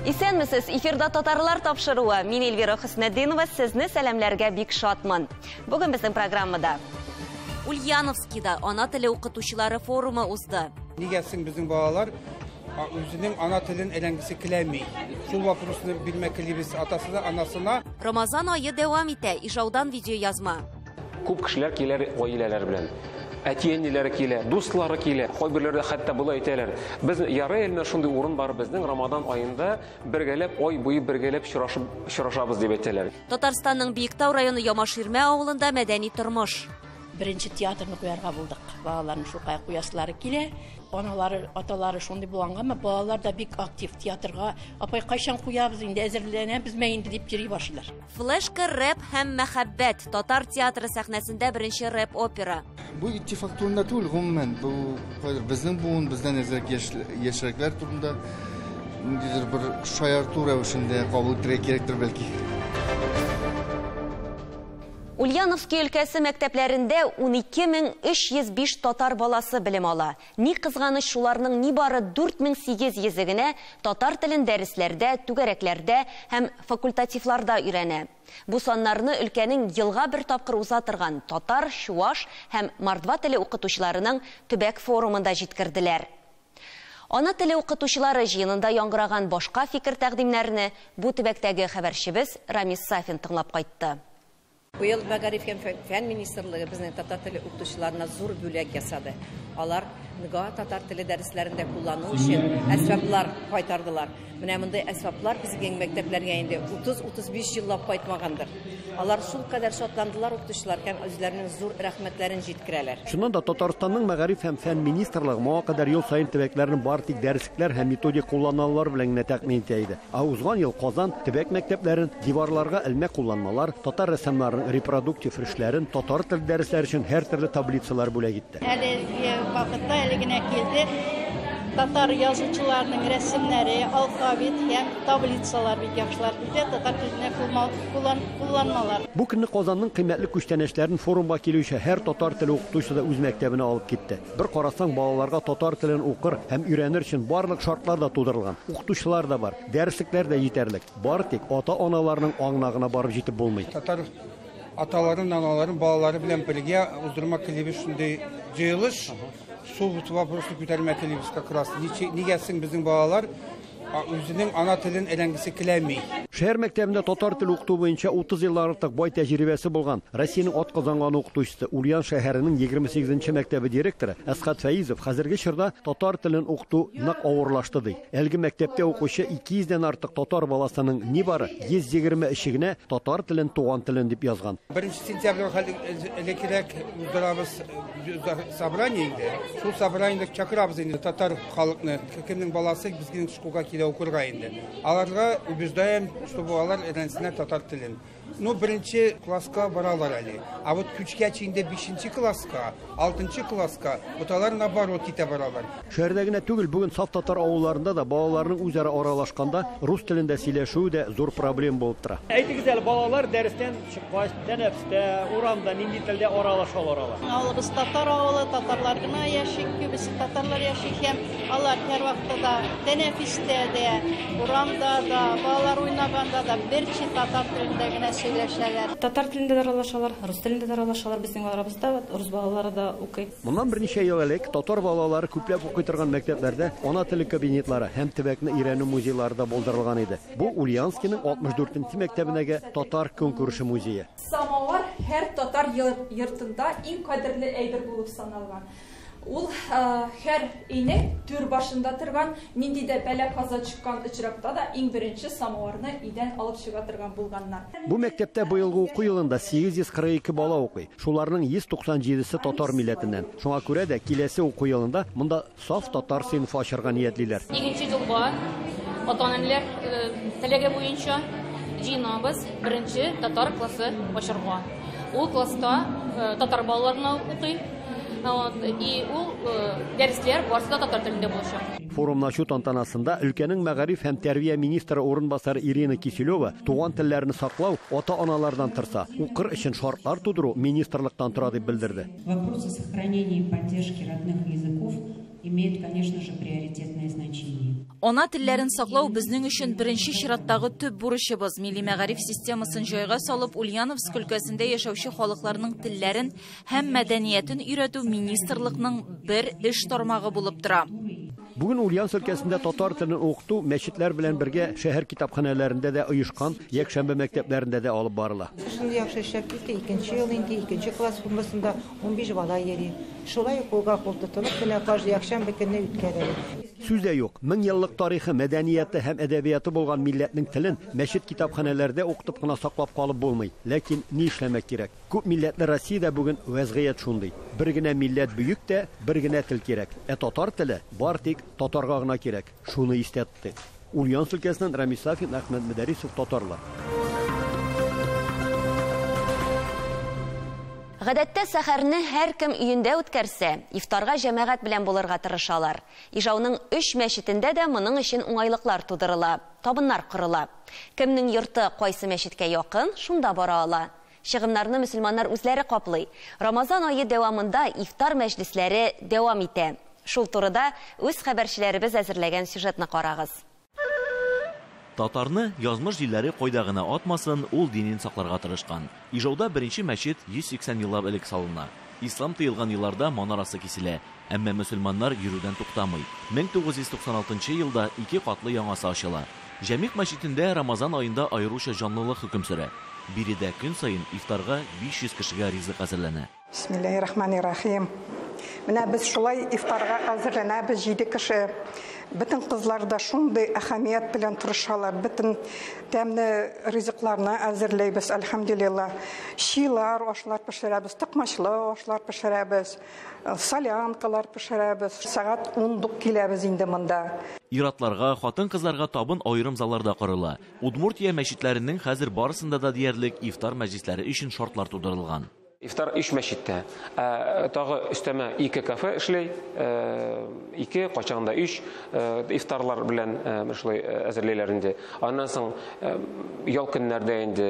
Исәнмесез, эфирда татарлар тапшыруы. Мин Эльвира Хөснетдинова, сезне сәламләргә бик шатмын. Бүген безнең программада Ульяновскида ана теле укытучылары форумы узды. Нигә соң безнең балалар үзенең ана телен өйрәнгесе килми? Шул вопросны бирмәк телибез атасына, анасына. Рамазан ае дәвам итә. Ижаудан видеоязма. Күп кешеләр килә гаиләләр белән. Әти-әниләре килә, дуслары килә. Кайберләре хәтта болай әйтәләр. Без ярый әле шундый урын бар безнең Рамадан аенда бергәләп ай буе бергәләп очрашып очрашабыз дип әйтәләр. Татарстанның Биектау районы Ямаширмә авылында мәдәни тормыш. Беренче театрны куярга булдык. Балаларның шулай куясылары килә. Аналары, аталары шундый булгангамы, балалар да бик актив театрга. Апай, кайчан куябыз инде, әзерләнәбезме инде дип йөри башлыйлар. Флешка, рэп һәм мәхәббәт. Татар театры сәхнәсендә беренче рэп-опера. Бу иттифак турында түгел, гомумән, бу кайдыр безнең буын, бездән әзрәк яшьрәкләр турында ниндидер бер шаярту рәвешендә кабул итәргә кирәктер бәлки. Ульяновский өлкәсе мәктәпләрендә 12 305 татар баласы белем ала. Ни кызганыч, шуларның нибары 4800 генә татар телен дәресләрдә, түгәрәкләрдә һәм факультативларда өйрәнә. Бу саннарны өлкәнең елга бер тапкыр уза торган татар, чуаш һәм мордва теле укытучыларының төбәк форумында җиткерделәр. Ана теле укытучылары җыенында яңгыраган башка фикер тәкъдимнәрне бу төбәктәге хәбәрчебез Рамис Сафин тыңлап кайтты. Быел Мәгариф һәм фән министрлыгы безнең татар теле укытучыларына зур бүләк ясады. Аларга татар теле дәресләрендә куллану өчен әсбаплар кайтардылар. Менә мондый әсбаплар безнең мәктәпләргә инде 30-35 еллап кайтмагандыр. Алар шул кадәр шатландылар укытучылар һәм үзләренең зур рәхмәтләрен җиткерәләр. Чыннан да, Татарстанның Мәгариф һәм фән министрлыгы моңа кадәр ел саен төбәкләрне бары тик дәреслекләр һәм методик кулланмалар белән генә тәэмин итә иде. Ә узган ел Казан төбәк мәктәпләрен диварларга элмә кулланмалар, татар рәссамнарының репродуктив эшләрен, татар тел дәресләре өчен һәртөрле таблицалар бүләк итте. Әлеге вакытта әле генә килде татар язучыларының рәсемнәре, алфавит һәм таблицалар бик яхшылар килде, татар теленә кулланмалар. Бу көнне Казанның кыйммәтле күчтәнәчләрен форумга килүче һәр татар теле укытучысы да үз мәктәбенә алып китте. Бер карасаң, балаларга татар телен укыр һәм өйрәнер өчен барлык шартлар да тудырылган. Укытучылар да бар, дәреслекләр дә җитәрлек. Бары тик ата-аналарның аңына гына барып җитеп булмый. Татар аталарын, аналарын балалары белән бергә уздырмак телибез шундый җыелыш. Шул вопросны күтәрмәк телибез как раз. Нигә соң безнең балалар үзенең ана телен өйрәнгесе килми? Шәһәр мәктәбендә татар теле укыту буенча 30 елдан артык бай тәҗрибәсе булган Россиянең атказанган укытучысы, Ульян шәһәренең 28 мәктәбе директоры Әсхат Фәизов хәзерге чорда татар телен укыту нык авырлашты ди. Әлеге мәктәптә укучы 200 дән артык татар баласының нибары 123 генә татар телен туган телен дип язган. 1 сентябрьгә элеккерәк уздырабыз собрание инде. Шул собраниедә чакырабыз инде татар халыкны. Кемнең баласы безнең школга килә укырга инде. Аларга убеждаем, чтобы алар өйрәнсеннәр татар телен. Ну, беренче класска баралар әле. А вот күчкәч инде бишенче класска, алтынчы класска, вот алар наоборот китә баралар. Шәһәрдә генә түгел, бүген саф татар авылларында да балаларның үзара аралашканда рус телендә сөйләшүе дә зур проблема булып тора. Әйтегез әле, балалар дәрестән чыккач, тәнәфестә, урамда нинди телдә аралашалар алар? Авылыбыз татар авылы, татарлар гына яши, күбесе татарлар яши һәм алар һәрвакытта да тәнәфестә дә, урамда да, балалар уйнаганда да берче татар телендә генә сөйләшәләр. Татар телендә дә аралашалар, рус телендә дә аралашалар. Безнең арабызда рус балалары да укый. Моннан берничә ел элек татар балалары күпләп укый торган мәктәпләрдә ана теле кабинетлары һәм төбәкне өйрәнү музейлары да булдырылган иде. Бу Ульяновскийның 64 мәктәбендәге татар көнкүреше музее. Самовар һәр татар йортында иң кадерле әйбер булып саналган. Ул һәр өйнең түр башында торган, нинди дә бәла каза чыккан очракта да иң беренче самоварны өйдән алып чыга торган булганнар. Бу мәктәптә быелгы уку елында 842 бала укый. Шуларның 197-се татар милләтеннән. Шуңа күрә дә киләсе уку елында монда саф татар сыйныфы ачарга ниятлиләр. Икенче елга ата-аналар теләге буенча җыенабыз беренче татар классы ачарга. Ул класста татар балаларына укый. Вот, и ул дәресләр барысы да татар телендә булачак. Форумны ачу тантанасында өлкәнең мәгариф һәм тәрбия министры урынбасары Ирина Киселева туган телләрне саклау ата-аналардан торса, укыр өчен шартлар тудыру министрлыктан тора дип белдерде. Вопросы сохранения и поддержки родных языков имеют, конечно же, приоритетное значение. Ана телләрен саклау безнең өчен беренче чираттагы төп бурычыбыз. Милли мәгариф системасын җайга салып, Ульяновск өлкәсендә яшәүче халыкларның телләрен һәм мәдәниятен өйрәтү министрлыкның бер эш тармагы булып тора. Бүген Ульяновск өлкәсендә татар телен укыту мәчетләр белән бергә шәһәр китапханәләрендә дә оешкан якшәмбе мәктәпләрендә дә алып барыла. Шундый яхшы эшләп китте, икенче ел инде, икенче класс формасында 15 бала йөри. Шулай ук кулга кул тотынып менә каждый якшәмбе көнне үткәрәбез. Сүз дә юк, мең еллык тарихы, мәдәнияте һәм әдәбияты булган милләтнең телен мәчет китапханәләрдә укытып кына саклап калып булмый. Ләкин ни эшләмәк кирәк? Күп милләтле Россиядә бүген вәзгыять шундый. Бер генә милләт бөек тә, бер генә тел кирәк. Ә татар теле бар тик татарга гына кирәк. Шуны истә тотыйк. Ульяновск өлкәсеннән Рамис Сафин, Әхмәт Мөдәррисов, Татарлар. Гадәттә сәхәрне һәркем өендә үткәрсә, ифтарга җәмәгать белән булырга тырышалар. Ижауның 3 мәчетендә дә моның өчен уңайлыклар тудырыла, табыннар корыла. Кемнең йорты кайсы мәчеткә якын, шунда бара ала. Чыгымнарны мөселманнар үзләре каплый. Рамазан ае дәвамында ифтар мәҗлесләре дәвам итә. Шул турыда үз хәбәрчеләребез әзерләгән сюжетны карагыз. Татарны язмыш җилләре кайда гына атмасын, ул динен сакларга тырышкан. Ижауда беренче мәчет 180 еллап элек салына. Ислам тыелган елларда манарасы киселә, әмма мөселманнар йөрүдән туктамый. 1996 елда 2 катлы яңасы ачыла. Җәмигъ мәчетендә Рамазан аенда аеруча җанлылык хөкем сөрә. Биредә көн саен ифтарга 500 кешегә ризык әзерләнә. Бисмиллаһир-рахманир-рахим. Менә без шулай ифтарга әзерләнәбез, 7 кеше. Бөтен кызлар да шундый әһәмият белән тырышалар. Бөтен тәмле ризыкларны әзерләйбез, әлхәмдүлиллаһ. Щилар, ашлар пешерәбез, токмачлы ашлар пешерәбез, солянкалар пешерәбез. Сәгать 10 киләбез инде монда. Иратларга, хатын-кызларга табын аерым залларда корыла. Удмуртия мәчетләренең хәзер барысында да диярлек ифтар мәҗлесләре өчен шартлар тудырылган. Ифтар 3 мәчеттә. Тагы өстәмә 2 кафе эшләй, 2, кайчагында 3 ифтарлар белән шулай әзерләйләр инде. Аннан соң ял көннәрдә инде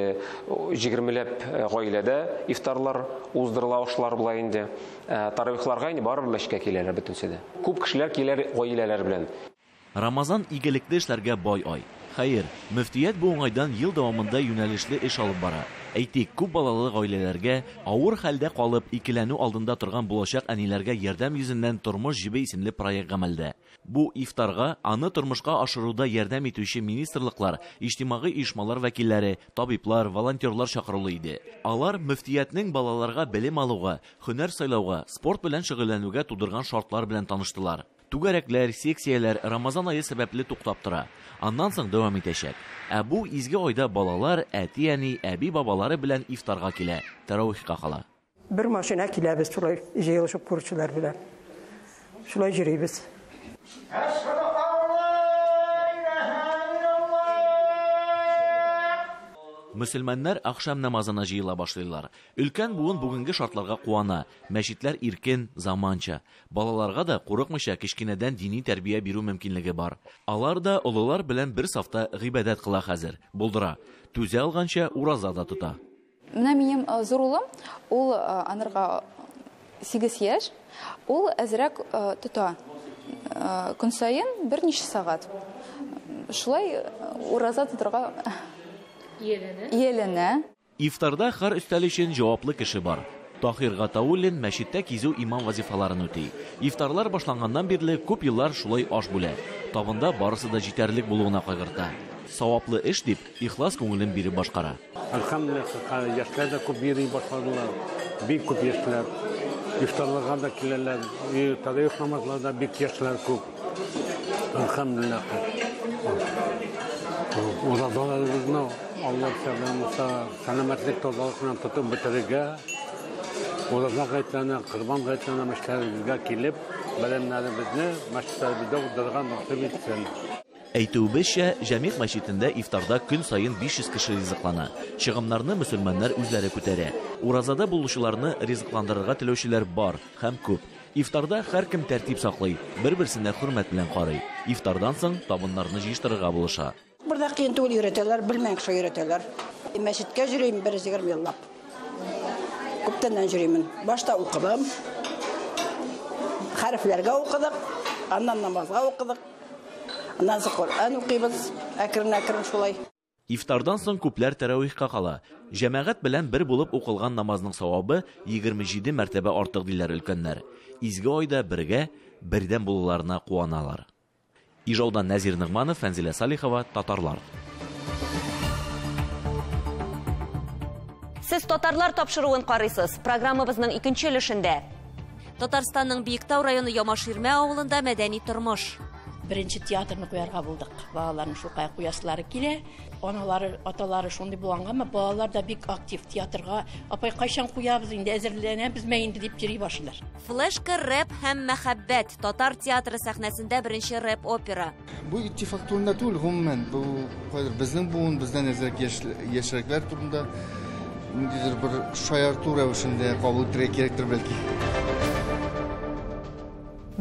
20ләп гаиләдә ифтарлар уздырыла, ашлар була инде. Таравихларга инде барыбер мәчеткә киләләр бөтенесе дә. Күп кешеләр киләр гаиләләр белән. Рамазан игелекле эшләргә бай ай. Хәер, мөфтият бу уңайдан ел дәвамында юнәлешле эш алып бара. Әйтик, күп балалы гаиләләргә, авыр хәлдә калып, икеләнү алдында торган булачак әниләргә ярдәм йөзеннән Тормыш җебе исемле проект гамәлдә. Бу ифтарга аны тормышка ашыруда ярдәм итүче министрлыклар, иҗтимагый оешмалар вәкилләре, табиблар, волонтерлар чакырулы иде. Алар мөфтиятнең балаларга белем алуга, һөнәр сайлауга, спорт белән шөгыльләнүгә тудырган шартлар белән таныштылар. Түгәрәкләр, секцияләр Рамазан ае сәбәпле туктап тора. Аннан соң дәвам итәчәк. Ә бу изге айда балалар, әти-әни, әби-бабалары белән ифтарга килә, таравихка кала. Бер машина киләбез шулай җыелышып күршеләр белән. Шулай йөрибез. Мөселманнар ахшам намазына җыела башлыйлар. Өлкән буын бүгенге шартларга куана. Мәчетләр иркен, заманча. Балаларга да курыкмыйча кечкенәдән дини тәрбия бирү мөмкинлеге бар. Алар да олылар белән бер сафта гыйбадәт кыла хәзер. Булдыра. Түзә алганча ураза да тота. Менә минем зур улым, ул анырга 8 яшь, ул әзрәк тота. Көн саен берничә сәгать. Шулай ураза тотырга ияләнә. Ифтарда һәр өстәл өчен җаваплы кеше бар. Таһир Гатауллин мәчеттә кизү имам вазифаларын үти. Ифтарлар башланганнан бирле күп еллар шулай аш бүлә. Табында барысы да җитәрлек булуына кайгырта. Саваплы эш дип ихлас күңелен биреп башкара. Әлхәмдүлилләһ, яшьләр дә күп йөри башладылар. Бик күп яшьләр. Ифтарларга да киләләр. Таравих намазларда бик яшьләр күп. Әлхәмдүлилләһ. Уразаларыбызны Алла сәламәтлек, сәламәтлек тазалык белән тотып бетерергә, ураза гаетләренә, корбан гаетләренә мәчетләребезгә килеп, бәйрәмнәребезне мәчетләребездә уздырырга насыйп итсен. Әйтүебезчә, Җәмигъ мәчетендә ифтарда көн саен 500 кеше ризыклана. Чыгымнарны мөселманнар үзләре күтәрә. Уразада булучыларны ризыкландырырга теләүчеләр бар һәм күп. Ифтарда һәркем тәртип саклый, бер-берсенә хөрмәт белән карый. Ифтардан соң табыннарны җыештырырга булыша. Бурда кыен түгел өйрәтәләр, белмәгән кеше өйрәтәләр. Мәчеткә йөрим бер 20 еллап. Күптәннән йөримен. Башта укыдым. Хәрефләргә укыдык, аннан намазга укыдык. Аннан соң Коръән укыйбыз, әкрен-әкрен шулай. Ифтардан соң күпләр тәравихка кала. Җәмәгать белән бер булып укылган намазның савабы 27 мәртәбә артык, диләр өлкәннәр. Изге айда бергә, бердәм булуларына куаналар. Ижаудан Нәзир Ногманов, Фәнзилә Салихова, Татарлар. Сез Татарлар тапшыруын карыйсыз. Программабызның икенче өлешендә. Татарстанның Биектау районы Ямаширмә авылында мәдәни тормыш. Беренче театрны куярга булдык. Балаларның шулкая куясылары килә. Аналары, аталары шундый булгангамы, балалар да бик актив театрга. Апай, кайчан куябыз инде, әзерләнәбезме инде дип йөри башлыйлар. Флешка, рэп һәм мәхәббәт. Татар театры сәхнәсендә беренче рэп-опера. Бу иттифак турында түгел, гомумән, бу кайдыр безнең буын, бездән әзрәк яшьрәкләр турында ниндидер бер шаярту рәвешендә кабул итәргә кирәктер бәлки.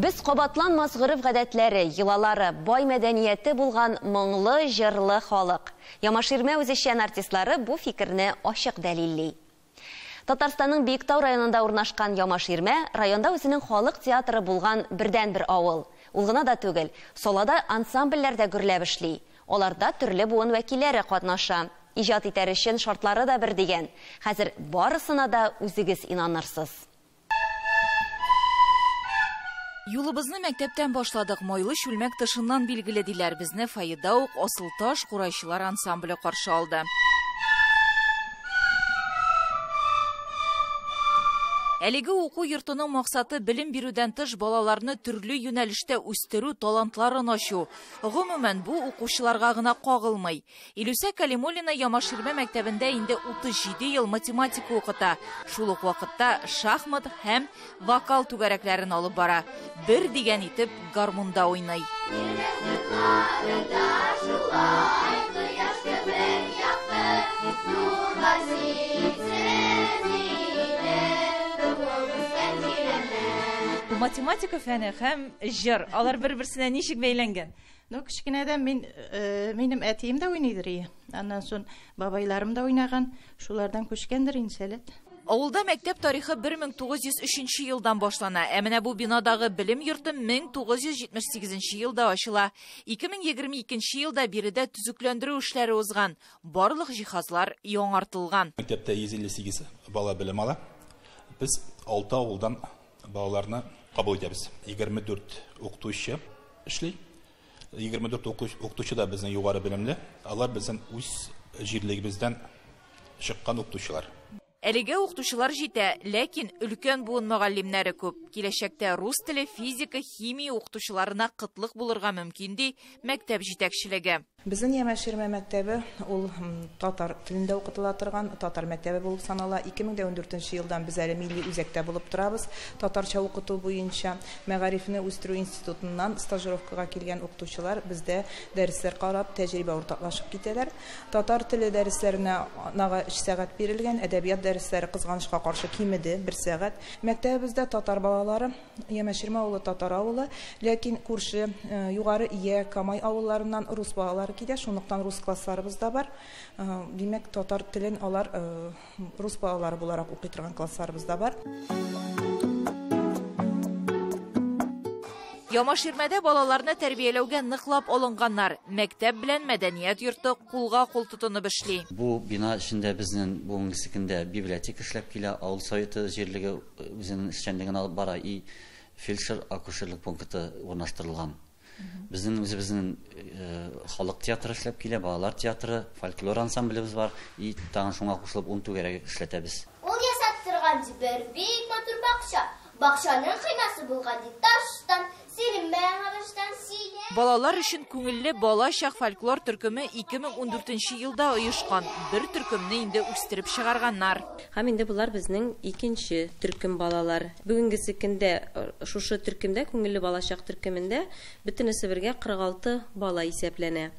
Без кабатланмас гореф-гадәтләре, йолалары, бай мәдәнияте булган моңлы, җырлы халык. Ямаширмә үзешчән артистлары бу фикерне ачык дәлилли. Татарстанның Биектау районында урнашкан Ямаширмә районда үзенең халык театры булган бердәнбер авыл. Ул гына да түгел, салада ансамбльләр дә гөрләп эшли. Аларда төрле буын вәкилләре катнаша. Иҗат итәр өчен шартлары да бер дигән. Хәзер барысына да үзегез инанырсыз. Юлыбызны мәктәптән башладык. Майлы чүлмәк тышыннан билгеле диләр. Безне фойеда ук Асылташ курайчылар ансамбле каршы алды. Әлеге уку йортының максаты белем бирүдән тыш балаларны төрле юнәлештә үстерү, талантларын ачу. Гомумән, бу укучыларга гына кагылмый. Илүсә Калимуллина Ямаширмә мәктәбендә инде 37 ел математика укыта. Шул ук вакытта шахмат һәм вокал түгәрәкләрен алып бара. Бер дигән итеп гармунда уйный. Математика фәне һәм җыр, алар бер-берсенә ничек бәйләнгән? Ну, кечкенәдән минем әтием дә уйныйдыр ие. Аннан соң бабайларым да уйнаган, шулардан күчкәндер инде сәләт. Авылда мәктәп тарихы 1903 елдан башлана. Ә менә бу бинадагы белем йорты 1978 елда ачыла. 2022 елда биредә төзекләндерү эшләре узган. Барлык җиһазлар яңартылган. Мәктәптә 158 бала белем ала. Без 6 авылдан балаларны кабул итәбез. 24 укытучы эшли. 24 укытучы да безнең югары белемле. Алар безнең үз җирлегебездән чыккан укытучылар. Әлегә укытучылар җитә, ләкин өлкән буын мөгаллимнәре күп. Киләчәктә рус теле, физика, химия укытучыларына кытлык булырга мөмкин, ди мәктәп җитәкчелеге. Безнең Ямаширмә мәктәбе ул татар телендә укытыла торган татар мәктәбе булып санала. 2014 елдан без әле милли үзәктә булып торабыз. Татарча укыту буенча мәгарифне үстерү институтыннан стажировкага килгән укытучылар бездә дәресләр карап, тәҗрибә уртаклашып китәләр. Татар теле дәресләренә атнага 3 сәгать бирелгән, әдәбият дәресләре кызганычка каршы кимеде 1 сәгать. Мәктәбебездә татар балалары, Ямаширмә авылы татар авылы, ләкин күрше Югары Ия, Камай авылларыннан рус балалары килә, шунлыктан рус классларыбыз да бар. Димәк, татар телен алар рус балалары буларак укый торган классларыбыз да бар. Ямаширмәдә балаларны тәрбияләүгә ныклап алынганнар. Мәктәп белән мәдәният йорты кулга кул тотынып эшли. Бу бина эчендә безнең бүгенге көндә библиотека эшләп килә, авыл советы җирлеге үзенең эшчәнлеген алып бара, и фельдшер-акушерлык пункты урнаштырылган. Безнең үзебезнең халык театры эшләп килә, балалар театры, фольклор ансамблебез бар, и тагын шуңа кушылып 10 түгәрәк эшләтәбез. Ул ясап торган бер бик матур бакча. Бакчаның кыймасы булган ди таштан, сиренмә агачтан сөйлә. Балалар өчен күңелле балачак фольклор төркеме 2014 елда оешкан. Бер төркемне инде үстереп чыгарганнар. Һәм инде булар безнең икенче төркем балалар. Бүгенгесе көндә шушы төркемдә, күңелле балачак төркемендә бөтенесе бергә 46 бала исәпләнә.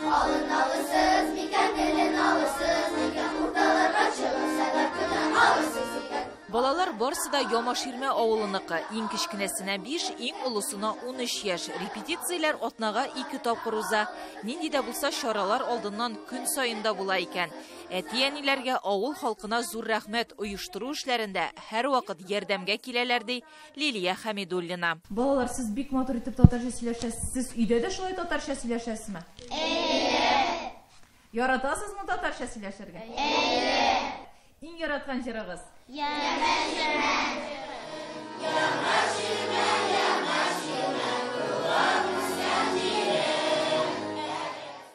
Алын алырсыз микән, телен алырсыз микән, урталарга чыгып сәгать көне алырсыз микән. Балалар барсы да Ямаширмә авылыныкы. Иң кечкенәсенә 5, иң олысына 13 яшь. Репетицияләр атнага 2 тапкыр уза. Нинди дә булса чаралар алдыннан көн саен да була икән. Әти-әниләргә, авыл халкына зур рәхмәт. Оештыру эшләрендә һәрвакыт ярдәмгә киләләр, ди Лилия Хәмидуллина. Балалар, сез бик матур итеп татарча сөйләшәсез. Сез өйдә дә шулай татарча сөйләшәсезме? Әйе. Яратасызмы татарча сөйләшергә? Әйе. Иң яраткан җырыгыз? Яңа Ширмә җыры. Яңа Ширмә, Яңа Ширмә, туган үскән җирем.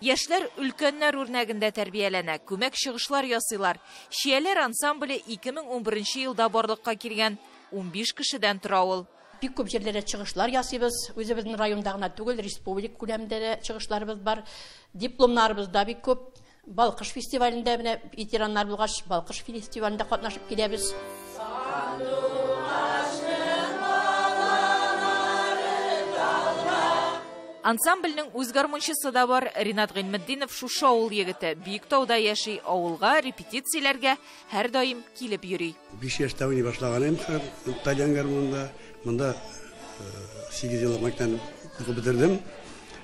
Яшьләр өлкәннәр үрнәгендә тәрбияләнә, күмәк чыгышлар ясыйлар. Чияләр ансамбле 2011 елда барлыкка килгән. 15 кешедән тора ул. Бик күп җирләрдә чыгышлар ясыйбыз. Үзебезнең районда гына түгел, республика күләмендә дә чыгышларыбыз бар. Дипломнарыбыз да бик күп. Балкыш фестивалендә менә ветераннар булгач, Балкыш фестивалендә катнашып киләбез. Ансамбльнең үз гармунчысы да бар. Ринат Гыйльметдинов шушы авыл егете. Биектауда яши, авылга репетицияләргә һәрдаим килеп йөри. 5 яшьтә уйный башлаган идем тальян гармунында. Монда 8 еллык мәктәпне укып бетердем.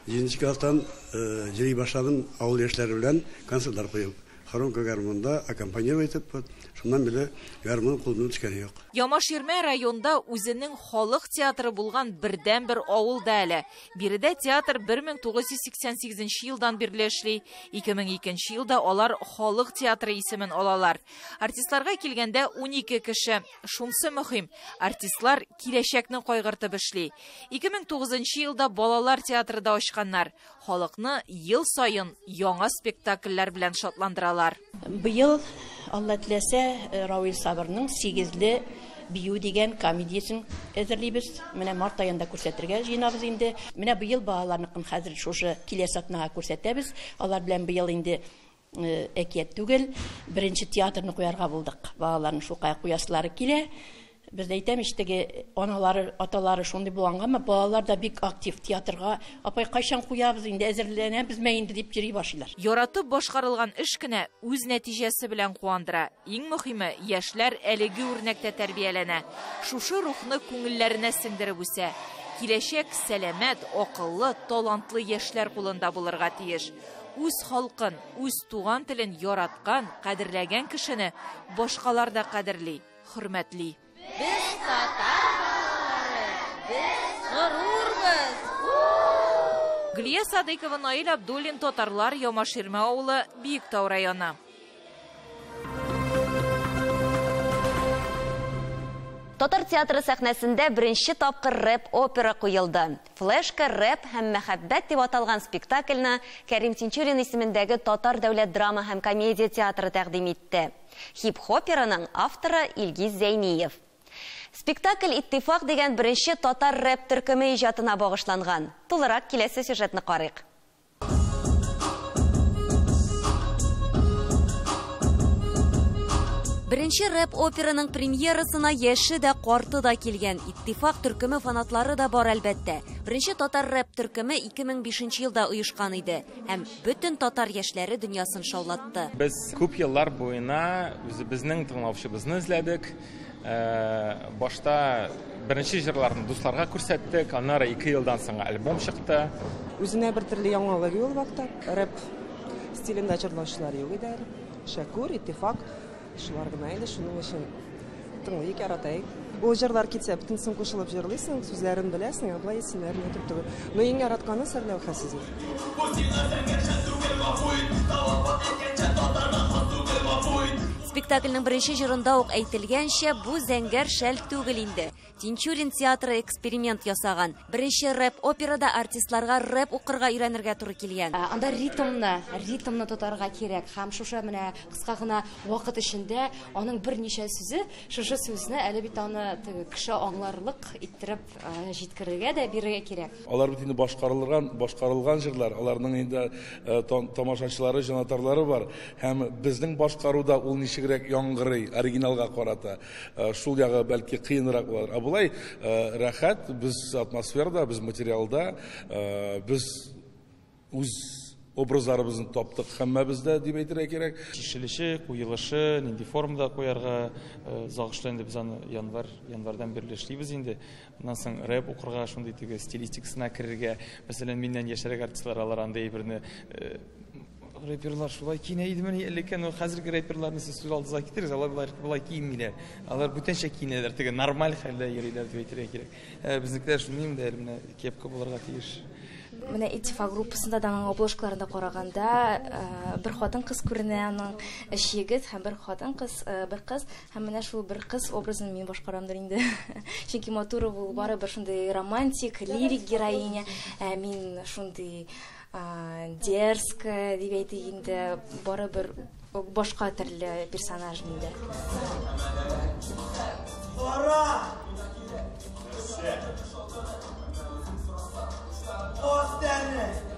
7 класстан йөри башладым авыл яшьләре белән концертлар куеп. Хромка гармунда аккомпанировать итеп, шуннан бирле гармун кулымнан төшкәне юк. Ямаширмә районда үзенең халык театры булган бердәнбер авыл да әле. Биредә театр 1988 елдан бирле эшли. 2002 елда алар халык театры исемен алалар. Артистларга килгәндә 12 кеше. Шунсы мөһим, артистлар киләчәкне кайгыртып эшли. 2009 елда балалар театры да ачканнар. Халыкны ел саен яңа спектакльләр белән шатландыралар. Быел, Алла теләсә, Равил Сабырның Сигезле бию дигән комедиясен әзерлибез. Менә март аенда күрсәтергә җыенабыз инде. Менә быел балаларныкын хәзер шушы киләсе атнага күрсәтәбез. Алар белән быел инде әкият түгел, беренче театрны куярга булдык. Балаларның шулкая куясылары килә. Без дә әйтәм, теге аналары, аталары шундый булгангамы, балалар да бик актив театрга. Апай, кайчан куябыз инде, әзерләнәбезме инде дип йөри башлыйлар. Яратып башкарылган эш кенә үз нәтиҗәсе белән куандыра. Иң мөһиме, яшьләр әлеге үрнәктә тәрбияләнә. Шушы рухны күңелләренә сеңдереп үсә. Киләчәк сәламәт, акыллы, талантлы яшьләр кулында булырга тиеш. Үз халкын, үз туган телен яраткан, кадерләгән кешене башкалар да кадерли, хөрмәтли. Без татар балалары, без горур. Гөлия Садыйкова, Наил Абдуллин, Татарлар, Ямаширмә авылы, Биектау районы. Татар театры сәхнәсендә беренче тапкыр рэп-опера куелды. Флешка, рэп һәм мәхәббәт дип аталган спектакльне Кәрим Тинчурин исемендәге Татар дәүләт драма һәм комедия театры тәкъдим итте. Хип-хопераның авторы Илгиз Зәйниев. Спектакль Иттифак дигән беренче татар рэп төркеме иҗатына багышланган. Тулырак киләсе сюжетны карыйк. Беренче рэп-операның премьерасына яше дә, карты да килгән. Иттифак төркеме фанатлары да бар әлбәттә. Беренче татар рэп төркеме 2005 елда оешкан иде һәм бөтен татар яшьләре дөньясын шаулатты. Без күп еллар буена үзебезнең тыңлаучыбызны эзләдек. Башта беренче җырларны дусларга күрсәттек, аннары 2 елдан соң альбом чыкты. Үзенә бер төрле яңалык ул вакытта. Рэп стилендә җырлаучылар юк иде әле. Шәкүр, Иттифак шулар гына иде, шуның өчен тыңлыйк, яратайык. Ул җырлар китсә, бөтенесен кушылып җырлыйсың, сүзләрен беләсең, ә болай исемнәрен әйтеп түгел. Но иң яратканы Сәрләүхә сүзе. Спектакльнең беренче җырында ук әйтелгәнчә, бу зәңгәр шәл түгел инде. Тинчурин театры эксперимент ясаган. Беренче рэп-операда артистларга рэп укырга өйрәнергә туры килгән. Анда ритмны тотарга кирәк. Һәм шушы менә кыска гына вакыт эчендә аның берничә сүзе, шушы сүзне әле бит аны теге кеше аңларлык иттереп җиткерергә дә бирергә кирәк. Алар бит инде башкарылган җырлар, аларның инде тамашачылары, җанатарлары бар. Һәм безнең башкаруда ул ничегрәк яңгырый оригиналга карата. Шул ягы бәлки кыенрак булыр. Ә болай рәхәт, без атмосферада, без материалда, без үз образларыбызны таптык һәммәбез дә, дип әйтергә кирәк. Чишелеше, куелышы, нинди формада куярга, озак инде без аны январь, январьдан бирле эшлибез инде. Аннан соң рэп укырга, шундый теге стилистикасына керергә. Мәсәлән, миннән яшьрәк артистлар алар андый әйберне рэперлар шулай киенә идемени элекке, но хәзерге рэперларны сез күз алдыгызга китерегез, алар болай, болай киенмиләр. Алар бүтәнчә киенәләр, теге нормаль хәлдә йөриләр дип әйтергә кирәк. Безнекеләр шундый инде әле менә кепка булырга тиеш. Менә Иттифак группасында да аның обложкаларында караганда бер хатын-кыз күренә, аның өч егет һәм бер хатын-кыз, бер кыз, һәм менә шул бер кыз образын мин башкарамдыр инде. Чөнки Матурова ул барыбер шундый романтик, лирик героиня, ә мин шундый дерзкая дип әйтик инде, барыбер башка төрле персонаж миндә. Кара!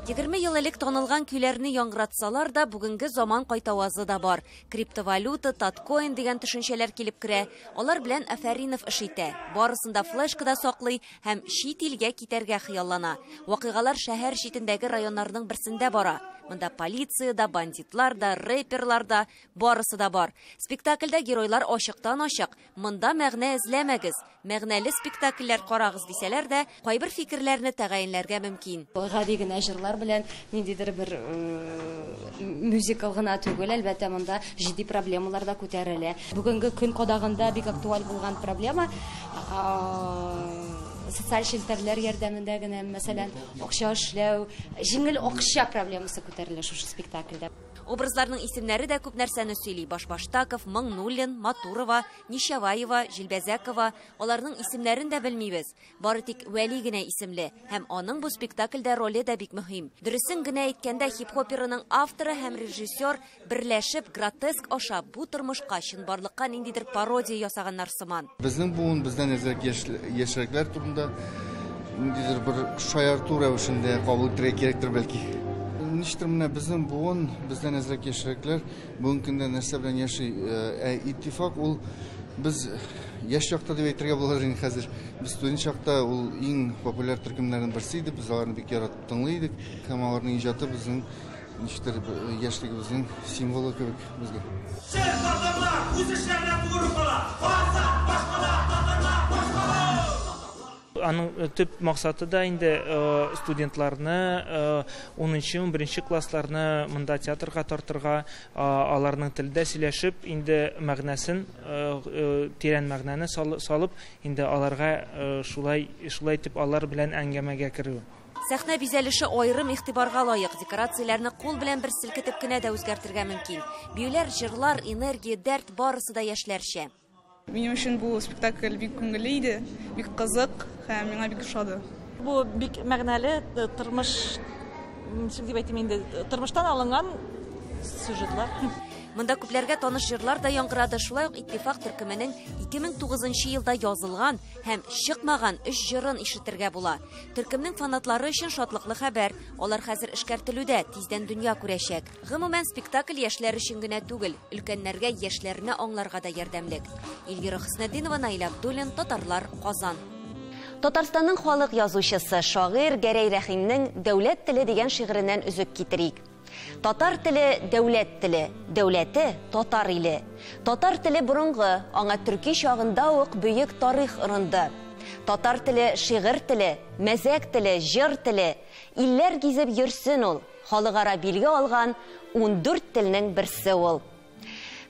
20 ел элек танылган көйләрне яңгыратсалар да, бүгенге заман кайтавазы да бар. Криптовалюта, таткоин дигән төшенчәләр килеп керә. Алар белән Афәринов эш итә. Барысын да флешкада саклый һәм чит илгә китәргә хыяллана. Вакыйгалар шәһәр читендәге районнарның берсендә бара. Монда полиция да, бандитлар да, рэперлар да, барысы да бар. Спектакльдә геройлар ачыктан-ачык, монда мәгънә эзләмәгез, мәгънәле спектакльләр карагыз дисәләр дә, кайбер фикерләрне тәгаенләргә мөмкин. Гади генә җырлар белән ниндидер бер мюзикл гына түгел, әлбәттә, монда җитди проблемалар да күтәрелә. Бүгенге көн кадагында бик актуаль булган проблема, социаль челтәрләр ярдәмендә генә, мәсәлән, акча эшләү, җиңел акча проблемасы күтәрелә шушы спектакльдә. Образларның исемнәре дә күп нәрсәне сөйли. Башбаштаков, Мыңнуллин, Матурова, Нишаваева, Җилбәзәкова. Аларның исемнәрен дә белмибез. Бары тик Вәли генә исемле. Һәм аның бу спектакльдә роле дә бик мөһим. Дөресен генә әйткәндә, хип-хоперының авторы һәм режиссер берләшеп гротеск аша бу тормышка, чынбарлыкка ниндидер пародия ясаганнар сыман. Безнең буын бездән әзрәк яшьрәкләр турында ниндидер бер шаярту рәвешендә кабул итәргә кирәктер бәлки. Ничектер менә безнең буын, бездән әзрәк яшьрәкләр бүгенге көндә нәрсә белән яши? Иттифак ул без яшь чакта дип әйтергә булыр инде хәзер. Без студент чакта ул иң популяр төркемнәрнең берсе иде. Без аларны бик яратып тыңлый идек. Һәм аларның иҗаты безнең ничектер яшьлегебезнең символы кебек безгә. Сез татарлар үз эшләренә тугры кала. Казан башкала, татарлар башкала. Аның төп максаты да инде студентларны 10-11 классларны монда театрга тартырга, аларның телдә сөйләшеп, инде мәгънәсен, тирән мәгънәне салып, инде аларга шулай итеп алар белән әңгәмәгә керү. Сәхнә бизәлеше аерым игътибарга лаек. Декорацияләрне кул белән бер селкетеп кенә дә үзгәртергә мөмкин. Биюләр, җырлар, энергия, дәрт барысы да яшьләрчә. Минем өчен бу спектакль бик күңелле иде, бик кызык һәм миңа бик ошады. Бу бик мәгънәле тормыш, ничек дип әйтим инде, тормыштан алынган сюжетлар. Монда күпләргә таныш җырлар да яңгырады. Шулай ук Иттифак төркеменең 2009 елда язылган һәм чыкмаган 3 җырын ишетергә була. Төркемнең фанатлары өчен шатлыклы хәбәр. Алар хәзер эшкәртелүдә, тиздән дөнья күрәчәк. Гомумән, спектакль яшьләр өчен генә түгел, өлкәннәргә яшьләрне аңларга да ярдәмлек. Эльвира Хөснетдинова, Наил Абдуллин, Татарлар, Казан. Татарстанның халык язучысы, шагыйрь Гәрәй Рәхимнең «Дәүләт теле» дигән шигыреннән өзек китерик. Татар теле дәүләт теле, дәүләте татар иле. Татар теле борынгы, аңа төрки чагында ук бөек тарих орынды. Татар теле шигырь теле, мәзәк теле, җыр теле. Илләр гизеп йөрсен ул. Халыкара билге алган 14 телнең берсе ул.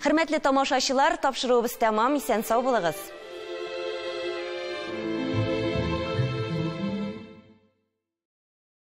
Хөрмәтле тамашачылар, тапшыруыбыз тәмам, исән сау булыгыз.